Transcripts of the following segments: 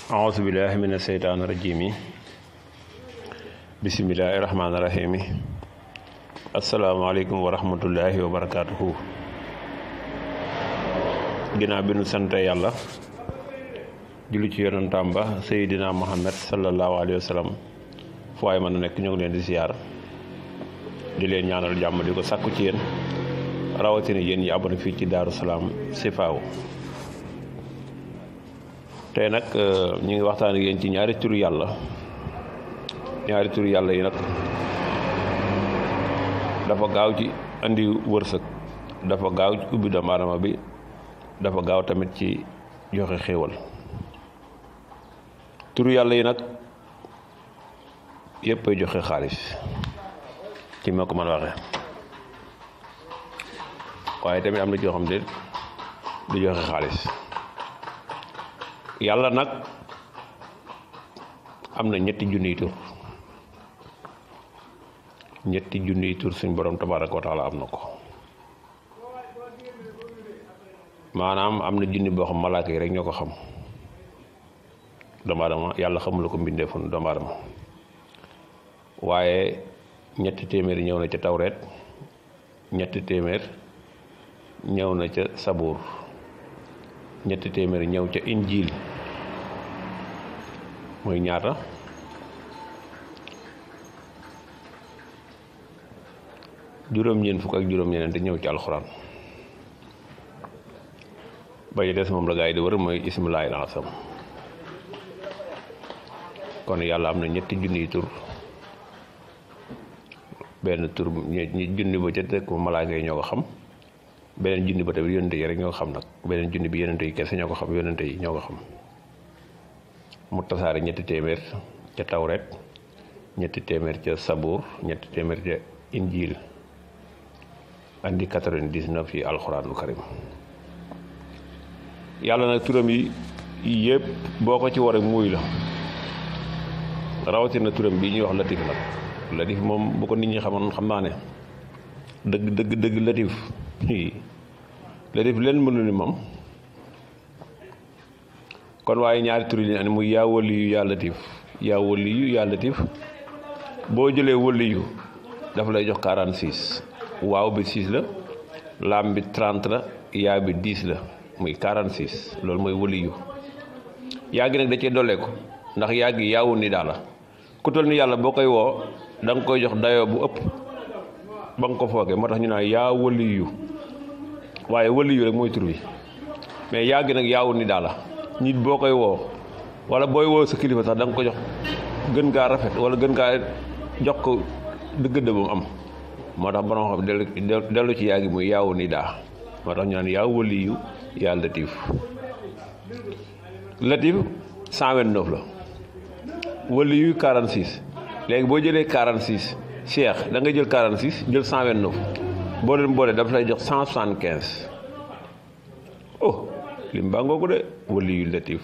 أعوذ بالله من الشيطان الرجيم بسم الله الرحمن الرحيم السلام عليكم ورحمة الله وبركاته ginnaaw bi nu sant yàlla julli ci yonentam ba Seydina Muhammad sallallahu alayhi wa sallam fu waay mën a nekk ñoo ngi leen di ziyaar di leen ñaanal jàmm di ko sàkku ci yéen rawatina yéen ñi abonné fii ci Daaru Salaam Sifaaw tey nag ñu ngi waxtaan ak yéen ci ñaari turu yàlla yi nag dafa gaaw ci andi wërsëg dafa gaaw ci ubbi doomu aadama bi dafa gaaw tamit ci joxe xéewal turu yàlla yi nag yëpp ay joxe xaalis ci ma ko mën a waxee waaye tamit am na joo xam ne du joxe xaalis yàlla nag am na ñetti junniy tur suñ borom tabaaraka wa taala am na ko maanaam am na junni boo xam malaaka yi rek ñoo ko xam doomu aadama yàlla xamula ko mbindeefun doomu aadama waaye ñetti téeméer ñëw na ca tawreet ñetti téeméer ñëw na ca sabuur ñetti téeméer ñëw ca injiil mooy ñaata juróom-ñeent fukk ak juróom-ñeent ñëw ci alxuraan ba ci des moom la gaa yi di wër mooy ismullaahil azam kon yàlla am na ñetti junniy tur benn tur junni ba ca teg malaaka yi ñoo ko xam beneen junni ba tamit yonente yi rek ñoo ko xam nag beneen junni bi yonente yi kese ñoo ko xam yonente yi ñoo ko xam mu tasaare ñetti téeméer ca tawret ñetti téeméer ca sabuur ñetti téeméer ca injiil andi 99 yi alxuraanul karim yàlla nag turam yi yëpp boo ko ci war a muy la rawatina turam bii ñuy wax latif nag latif moom bu ko nit ñi xamoon xam naa ne dëgg latif latif leen mënu ni moom kon waaye ñaari tur yi ne muy yaa wali yu yaa latif boo jëlee wali yu dafa lay jox 46 waaw bi 6 la laam bi 30 la yaa bi 10 la muy 46 loolu mooy wali yu yaa gi nag da cee dollee ko ndax yaa gi yaawu ni daal la ku toll ni yàlla boo koy woo da nga koy jox dayoo bu ëpp ba nga ko foogee moo tax ñu naan yaa wali yu waaye wali yu rek mooy tur bi mais yaa gi nag yaawu ni daal la nit boo koy woo wala booy woo sa kilifa sax da nga ko jox gën gaa rafet wala gën gaa jox ko dëgg ba mu am moo tax borom xam dellu ci yaa gi muy yaawu ni daa moo tax ñu naan yaa wali yu yaa latif 129 la wali yu 46 léegi boo jëlee 46 cheikh da nga jël 46 jël 129 boo leen boole dafa lay jox 175 oh lim baa ngoo ko de wali yu latif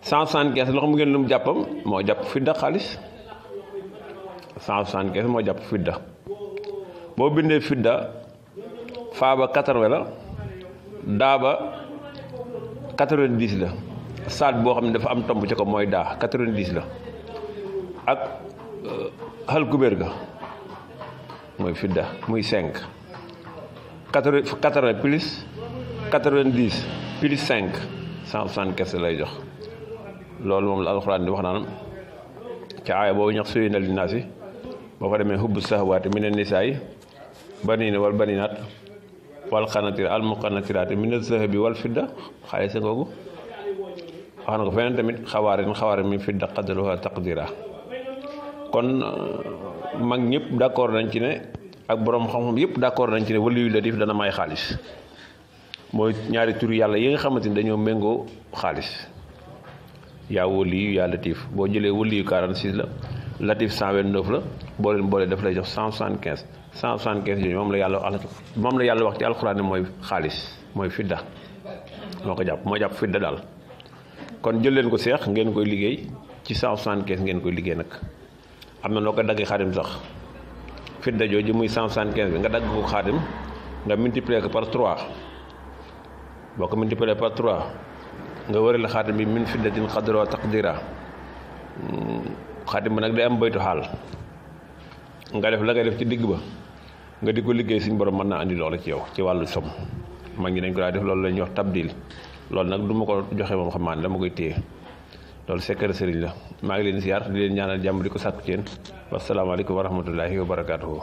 175 loo xam ngeen lu mu jàppam moo jàpp fidda xaalis 175 moo jàpp fidda boo bindee fidda faaba 80 la daaba 90 la saat boo xam ne dafa am tomb ci ko mooy daa 90 la ak xal kubéer ga mooy fidda muy 5 80 plus 90 plus 5 175 lay jox loolu moom la alxuraan di wax naan ca aaya boobu ñax suy na li naasi boo fa demee hubbu sahwaati mina nisaay baniina wal baninaat wal xanatir al muqannatiraati mina zahabi wal fidda xaalis sa googu wax na ko feneen tamit xawaarin mi fidda qadruha taqdira kon mag ñëpp d'accord nañ ci ne ak borom xam-xam yëpp d'accord nañ ci ne waliyu latif dana may xaalis mooy ñaari tur yàlla yi nga xamante ni dañoo méngoo xaalis yaa waliyu yaa latif boo jëlee waliyu 46 la latif 129 la boo leen boolee daf lay jox 175 yooyu moom la yàlla wax ci alxuraan ne mooy xaalis mooy fidda moo jàpp fidda daal kon jël leen ko seex ngeen koy liggéey ci 175 ngeen koy liggéey nag am na noo ko daggee xaadim sax fidda jooju muy 175 bi nga dagg ko xaadim nga multiplier ko par 3 boo ko multiplier par 3 nga wërale xaatim bi min fiddatin qadruha taqdira xaatim bi nag day am baytu xaal nga def la ngay def ci digg ba nga di ko liggéey suñu borom mën naa andi loola ci yow ci wàllu som mag ñi dañ ko daa def loolu la ñuy wax tabdil loolu nag du ma ko joxe moom xam naa ne dama koy téye loolu secret sëriñ la maa ngi leen siyaar di leen ñaanal jàmm di ko sàkku ci yéen wasalaamaaleykum wa rahmatullahi wa barakaatuhu.